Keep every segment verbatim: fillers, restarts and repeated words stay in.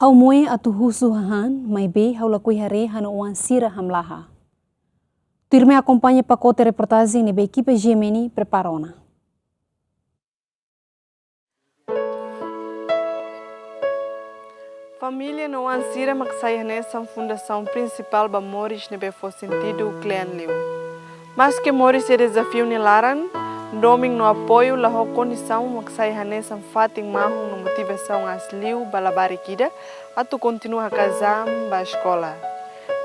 Ha'u moe atu husu hahán, maibé ha'u lakohi haree ha'u-nia oan sira hamlaha. Tuirmai akompaña pakote reportajen ne'ebé ekipa G M N prepara ona. Família no oan sira mak sai hanesan fundasaun prinsipál ba moris ne'ebé fó sentidu kle'an liu. Maske moris iha dezafiu nia laran, domin no apoiu la ho kondisaun mak sai hanesan fatin mahon no motivasaun aas liu ba labarik ida atu kontinua hakaas an ba eskola.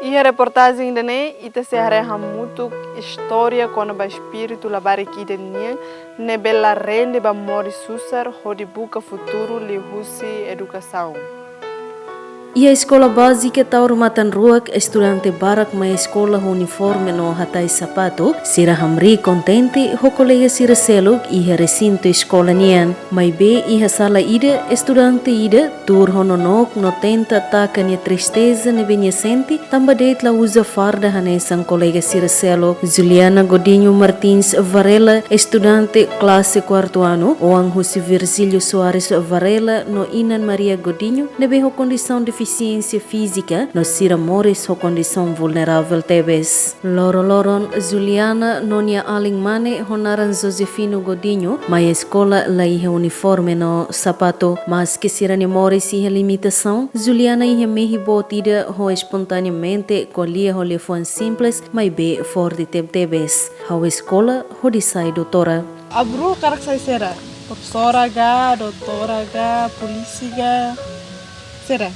Iha reportajen ida-ne'e, ita sei haree hamutuk istória kona-ba espíritu labarik ida nian, ne'ebé la rende ba moris susar hodi buka futuru liuhusi edukasaun. Iha eskola bázika Taur Matan Ruak, estudante barak mai eskola ho uniforme no hatais sapatu, sira hamriik kontente ho kolega sira seluk iha resintu eskola nian. Maibé iha sala ida, estudante ida tuur ho nonook no tenta taka nia tristeza ne'ebé nia sente, tanba de'it la uza farda hanesan kolega sira seluk. Juliana Godinho Martins Varela, estudante klase kuartu anu, oan husi Virgílio Soares Varela no inan Maria Godinho, ne'ebé ho kondisaun defisiénsia fízika, no sira moris ho kondisaun vulneravel tebes. Loroloron, Juliana no nia alin mane ho naran Josefino Godinho mai eskola la iha uniforme no sapatu. Maske sira-nia moris iha limitasaun, Juliana iha mehi boot ida ho espontaneamente ko'alia ho liafuan simples, maibé forte tebetebes. Ha'u eskola hodi sai doutora. Abru karik sai sira, profesora ka, doutora ka, polísia ka, sira.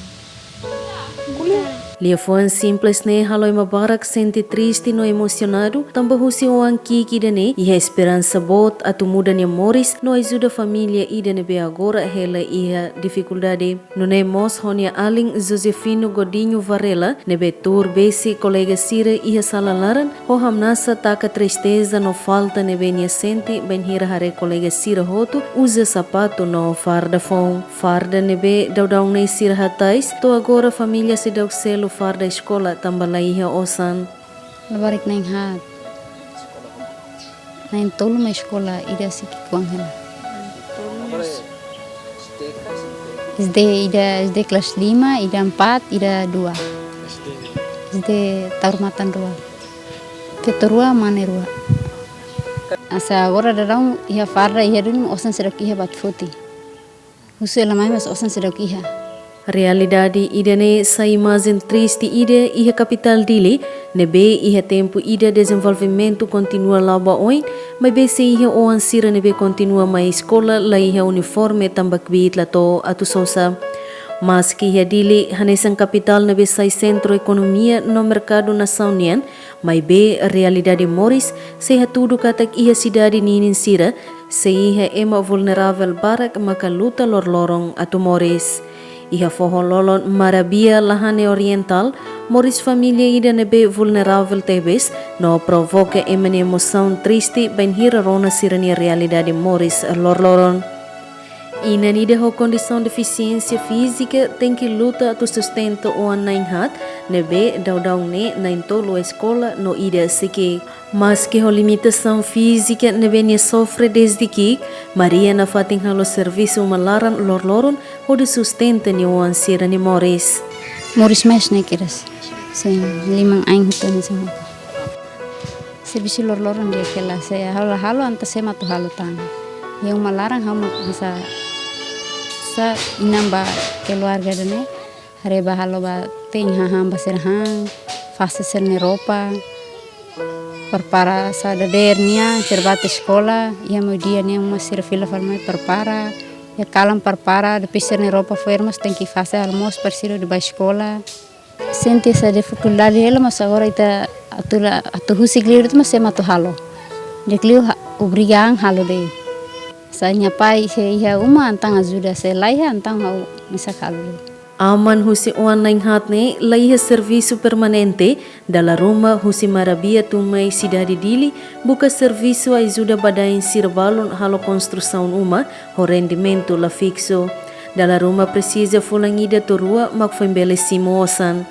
Liafuan simples ne'e halo ema barak sente triste no emosionadu, tanba husi oan ki'ik ida-ne'e iha esperansa boot atu muda nia moris no ajuda família ida ne'ebé agora hela iha difikuldade. Nune'e mós ho nia alin Josefino Godinho Varela, ne'ebé tuur besik kolega sira iha sala laran, ho hamnasa taka tristeza no falta ne'ebé nia sente bainhira haree kolega sira hotu uza sapatu no farda foun. Farda ne'ebé daudaun ne'e sira hatais, to'o agora família seidauk selu farda eskola tanba la iha osan. Labarik na'in haat. Na'in tolu mai eskola, ida sei ki'ik-oan hela. S D ida, S D kelas lima, ida empat, ida dua. S D Taur Matan Ruak. Feto rua, mane rua. Hanesan agora daudaun iha farda iha duni, osan seidauk iha ba atu foti. Husu hela mai mas osan seidauk iha. Realidade ida-ne'e sai imajen triste ida iha kapitál Dili, ne'ebé iha tempu ida dezenvolvimentu kontinua la'o ba oin, maibé sei iha oan sira ne'ebé kontinua mai eskola la iha uniforme tanba kbiit la to'o atu sosa. Maske iha Dili hanesan kapitál ne'ebé sai sentru ekonomia no merkadu nasaun nian, maibé realidade moris sei hatudu katak iha sidade ninin sira sei iha ema vulneravel barak maka luta loroloron atu moris. Iha foho-lolon Marabia, Lahane Orientál, moris família ida ne'ebé vulneravel tebes, no provoka ema nia emosaun triste bainhira rona sira-nia realidade moris loroloron. Inan ida ho kondisaun defisiénsia fízika tenke luta atu sustenta oan na'in haat, ne'ebé daudaun ne'e na'in tolu eskola no ida sei ki'ik. Maske ho limitasaun fízika ne'ebé nia sofre dezde ki'ik, Maria nafatin halo servisu uma laran loroloron hodi sustenta nia oan sira-nia moris. Moris mais ne'e kedas. Sin, liman ain hotu ne'e sama. Servisu loroloron di'ak hela, se halo halo entaun sé mak atu halo tan. Iha uma laran ha'u mak hanesan inan ba keluarga ida-ne'e. Haree ba halo ba te'in hahán ba sira han, fase sira-nia roupa, prepara hanesan dadeer nian, sira bá to'o eskola, iha meiudia nian mak sira fila fali mai prepara, iha kalan prepara, depois sira-nia roupa fo'er mós tenke fase almosu para sira hodi bá eskola. Sente hanesan difikuldade hela, mas agora ita atu la, atu husik liur de'it mas sé mak atu halo. Di'ak liu ha-, obriga an halo de'it. Se nia pai sei iha uma entaun ajuda, se laiha entaun ha'u mesak halo de'it. Aman husi oan na'in haat ne'e la iha servisu permanente, dala ruma husi Marabia tun mai sidade Dili, buka servisu ajuda badaen sira balun halo konstrusaun uma, ho rendimentu la fiksu. Dala ruma presiza fulan ida to'o rua mak foin bele simu osan.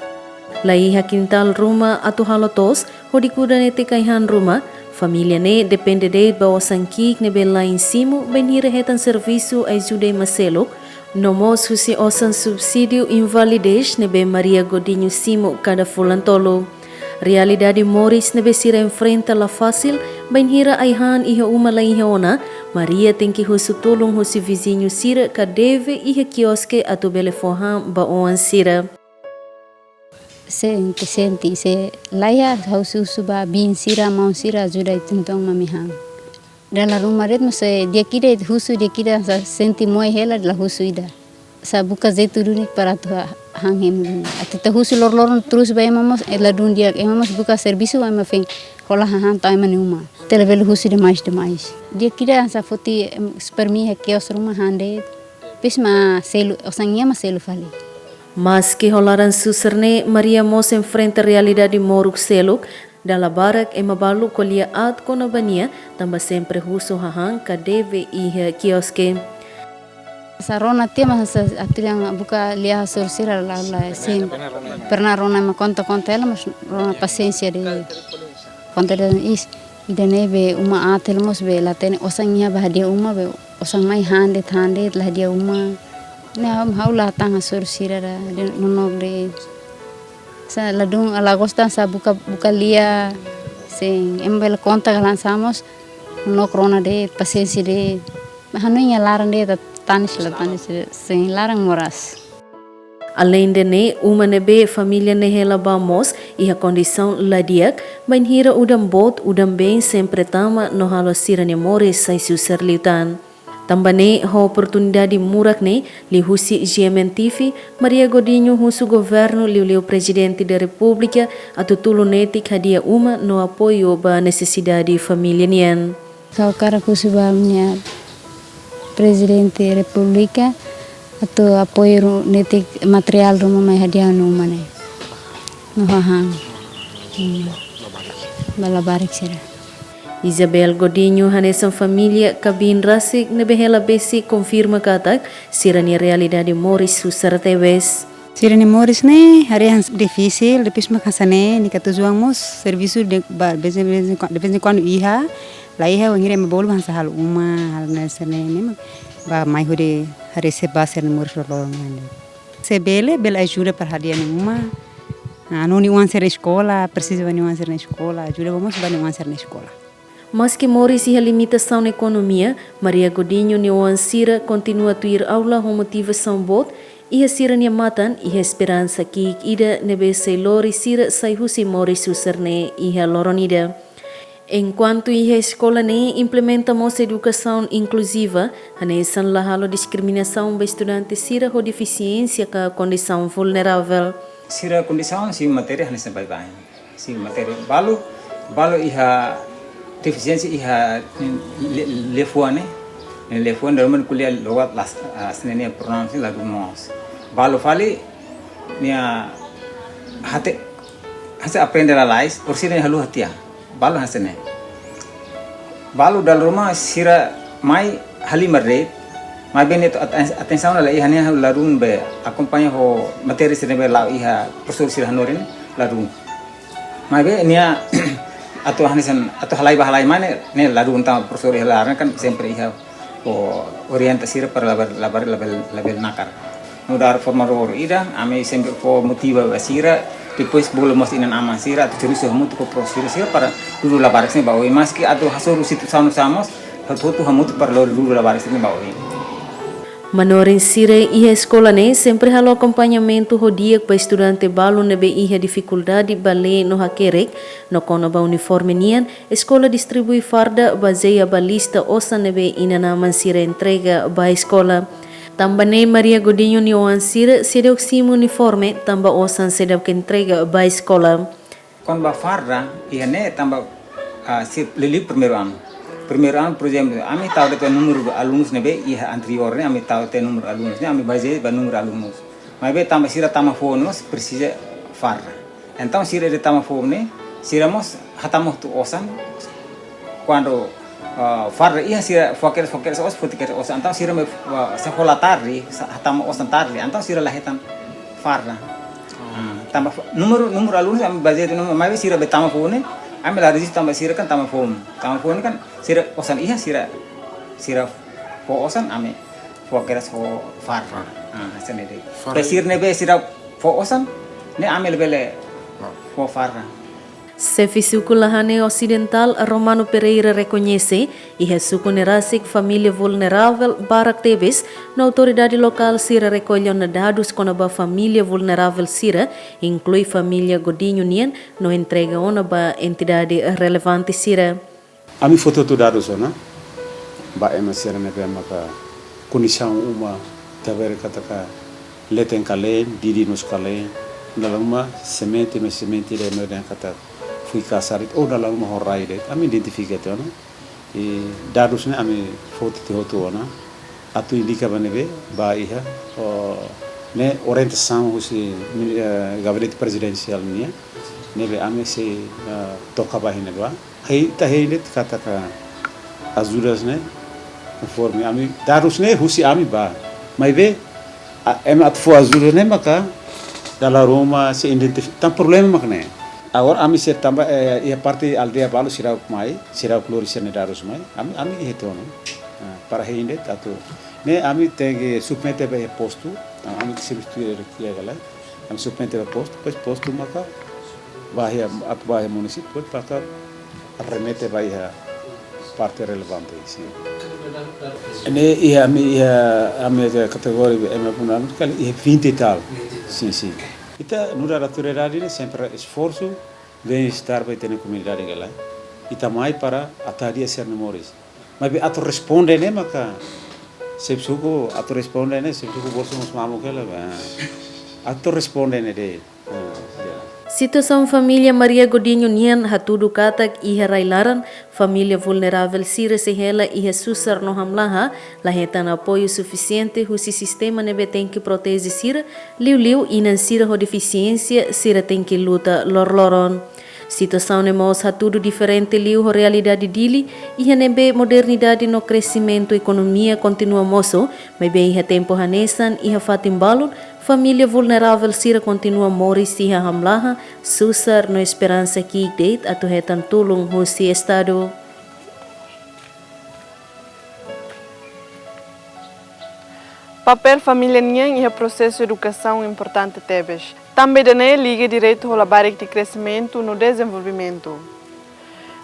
La iha kintál ruma atu halo to'os, hodi kuda netik ai-han ruma, família ne'e depende de'it ba osan ki'ik ne'ebé la'en simu, bainhira hetan servisu ajuda ema seluk, No mós husi osan subsídiu invalidez ne'ebé Maria Godinho simu kada fulan tolu. Realidade moris ne'ebé sira enfrenta la fasil, bainhira ai-han iha uma la iha ona, Maria tenke husu tulun husi viziñu sira ka deve iha kioske atu bele fó han ba oan sira. Sente, sente, se laiha husu-husu ba biin sira, maun sira, ajuda uitoan mak ami han. Dala ruma de'it mós, eh, di'ak ida husu, di'ak ida hanesan sente moe hela la husu ida. Hanesan buka jeitu duni para atu ha-, han hemu duni. Atu ita husu loroloron terus ba ema mós, eh, ladún di'ak, ema mós buka servisu, ema foin hola hahán tau ema nia uma. Ita labele husu demais, demais. Di'ak ida hanesan foti, em, supermi iha kios ruma han de'it. Depois mak selu, osan iha mak selu fali. Maske ho laran susar ne'e, Maria mós enfrenta realidade moruk seluk, dala barak ema balu ko'alia aat kona-ba nia, tanba sempre husu hahán ka deve iha kioske. Hanesan rona tiha mak hanesan atu dehan buka lia hasoru sira la, la, sin. Pernah rona mak konta-konta hela mas rona pasiénsia de'it. Konta dehan is, ida-ne'e be uma aat hela mós be la hatene osan iha ba hadi'a uma be osan mai han de'it han de'it la hadi'a uma. Ne'e ha'u, ha'u la hatán hasoru sira de'it, de'it nonook de'it. Hanesan ladún la gosta hanesan buka, buka lia, sin, ema bele konta ka lansamos, nonook rona de'it, pasiénsia de'it. Hanoin iha laran de'it, ta-, tanis la tanis, sin, laran moras. Aleinde ne'e, uma ne'ebé família ne'e hela ba mós iha kondisaun la di'ak, bainhira udan boot, udan-been sempre tama no halo sira-nia moris sai susar liután. Tanba ne'e, ho oportunidade murak ne'e, liuhusi G M N T V, Maria Godinho husu governu liuliu Prezidente da Repúblika atu tulun netik hadi'a uma no apoiu ba nesesidade família nian. Ha'u hakarak husu ba ami-nia Prezidente Repúblika atu apoiu ru-, netik materiál ruma mai hadi'a ona uma ne'e. No hahán. Hmm. Ba labarik sira. Isabel Godinho hanesan família ka biin rasik ne'ebé hela besik konfirma katak sira-nia realidade moris susar tebes. Sira-nia moris ne'e haree hanesan difisil, depois mak hanesan ne'e, nia katuas-oan mós servisu de, ba, de vez em, de vez em quando iha, la iha, wainhira ema bolu hanesan halo uma, halo hanesan ne'e, ne'e mak ba mai hodi haree se ba sira-nia moris loroloron ne'e. Se bele, bele ajuda para hadi'a nia uma. Ah, no nia oan sira eskola, presiza ba nia oan sira eskola, ajuda ba mós ba nia oan sira eskola. Maske moris iha limitasaun ekonomia, Maria Godinho nia oan sira kontinua tuir aula ho motivasaun boot iha sira-nia matan, iha esperansa ki'ik ida ne'ebé sei lori sira sai husi moris susar ne'e iha loron ida. Enkuantu iha eskola ne'e implementa mós edukasaun inkluziva, hanesan la halo diskriminasaun ba estudante sira ho defisiénsia ka kondisaun vulneravel. Sira kondisaun simu matéria hanesan baibain. Simu matéria balu, balu iha defisiénsia iha le-, liafuan ne'e. Ne'e liafuan dalam ko'alia lewat las, ah, sira-nia pronúnsia ladún moos. Balu fali nia hate, hanesan aprende lalais, orsida nia haluha tiha. Balu hanesan ne'e. Balu dala ruma sira mai halimar de'it, maibé ne'e at-, atensaun la iha, nia ladún be akompaña ho matéria sira be la'o iha profesór sira hanorin ladún. Maibé nia atu hanesan, atu halai ba halai mai ne'e, ne'e ladún tanba profesór iha laran kan sempre iha fó orienta sira para labarik, labarik labele, labele nakar. Nu'udar formadór ida, ami sempre fó motiva ba sira, depois bolu mós inan-aman sira, atu servisu hamutuk ho profesór sira para dudu labarik sira ba oin. Maske atu hasoru situasaun osan mós, hotu-hotu hamutuk para lori dudu labarik sira ba oin. Manorin sira iha eskola ne'e sempre halo akompañamentu ho di'ak ba estudante balu ne'ebé iha difikuldade ba lee no hakerek, no kona-ba uniforme nian, eskola distribui farda bazeia ba lista osan ne'ebé inan-aman sira entrega ba eskola. Tanba ne'e Maria Godinho nia oan sira seidauk simu uniforme tanba osan seidauk entrega ba eskola. Kona-ba farda, iha ne'e tanba, ah, sira liuliu primeiru anu. Primeiru anu, por ezemplu, ami tau de'it númeru alunus ne'ebé iha anteriór ne'e, ami tau de'it númeru alunus ne'e, ami bazeia ba númeru alunus. Maibé tanba sira tama foun mós presiza farda. Entaun sira ida tama foun ne'e, sira mós hatama hotu osan. Kuandu, ah, farda iha sira fó kedas, fó kedas osan, foti kedas osan. Entaun sira mai, ah, sekolah tarde, sa-, hatama osan tarde. Entaun sira la hetan farda. Ah, tanba fa-, númeru, númeru alunus ami bazeia de'it númeru, maibé sira be tama foun ne'e, ami la rejista tanba sira kan tama foun. Tama foun kan sira osan iha sira, sira fó osan ami Fó kedas fó farra. Ah, hanesan ne'e de'it. Farra. Ba sira ne'ebé seidauk fó osan, ne'e ami labele fó farra. Xefe suku Lahane Osidentál, Romano Pereira, rekoñese iha suku ne'e rasik família vulneravel barak tebes, no autoridade lokál sira rekolle ona dadus kona-ba família vulneravel sira, inklui família Godinho nian, no entrega ona ba entidade relevante sira. Ami foti hotu dadus ona ba ema sira ne'ebé maka kondisaun uma, ita haree katak leten kaleen, didin mós kaleen, dala ruma semente, mais semente ida ne'ebé katak fui kasar de'it, ou dala ruma ho rai de'it, ami identifika tiha ona. I dadus ne'e ami foti tiha hotu ona, atu indika ba ne'ebé, ba iha, o, ne'e orientasaun husi mini-, eh, Gabinete Prezidensiál nian, ne'ebé ami sei, eh, toka ba iha ne'ebá. Hein, ita hein de'it katak ajudas ne'e, konforme ami, dadus ne'e husi ami ba. Maibé, a, ema atu fó ajuda ne'e maka dala ruma sei identifika, tan problema maka ne'e. Agora ami sei tanba, eh, iha parte aldeia balu seidauk mai, seidauk lori sira-nia dadus mai, ami, ami iha tiha ona. Ah, para hein de'it atu. Ne'e ami tenke submete ba iha postu, ah, ami servisu tuir iha gala. Ami submete ba postu, depois postu maka ba iha, atu ba iha munisípiu, depois maka remete ba iha parte relevante, sin. Ne'e iha ami, iha ami iha kategoria ema vulneravel kala iha vinte e tal. Sin, sin. Ita nu'udar autoridade ne'e sempre esforsu bem-estar ba ita-nia komunidade gala. Ita mai para atu hadi'a sira-nia moris. Maibé atu responde ne'e maka xefe suku, atu responde ne'e, xefe suku bolsu mós mamuk hela, ba. Atu responde ne'e de'it. Ah, ya. Situasaun família Maria Godinho nian hatudu katak iha rai-laran, família vulneravel sira sei hela iha susar no hamlaha, la hetan apoiu sufisiente husi sistema ne'ebé tenke proteje sira, liuliu inan sira ho defisiénsia sira tenke luta loroloron. Situasaun ne'e mós hatudu diferente liu ho realidade Dili, iha ne'ebé modernidade no kresimentu ekonomia kontinua mosu, maibé iha tempu hanesan, iha fatin balun, família vulneravel sira kontinua moris iha hamlaha, susar no esperansa ki'ik de'it atu hetan tulun husi Estadu. Papél família nian iha prosesu edukasaun importante tebes. Tanba ida-ne'e liga diretu ho labarik de kresimentu no dezenvolvimentu.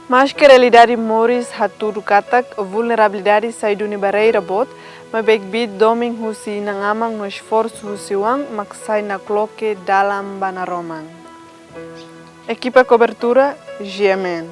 Maske realidade moris hatudu katak vulnerabilidade sai duni barreira boot, maibé kbiit domin husi inan-aman no esforsu husi oan mak sai nakloke dalan ba naroman. Ekipa kobertura, G M N.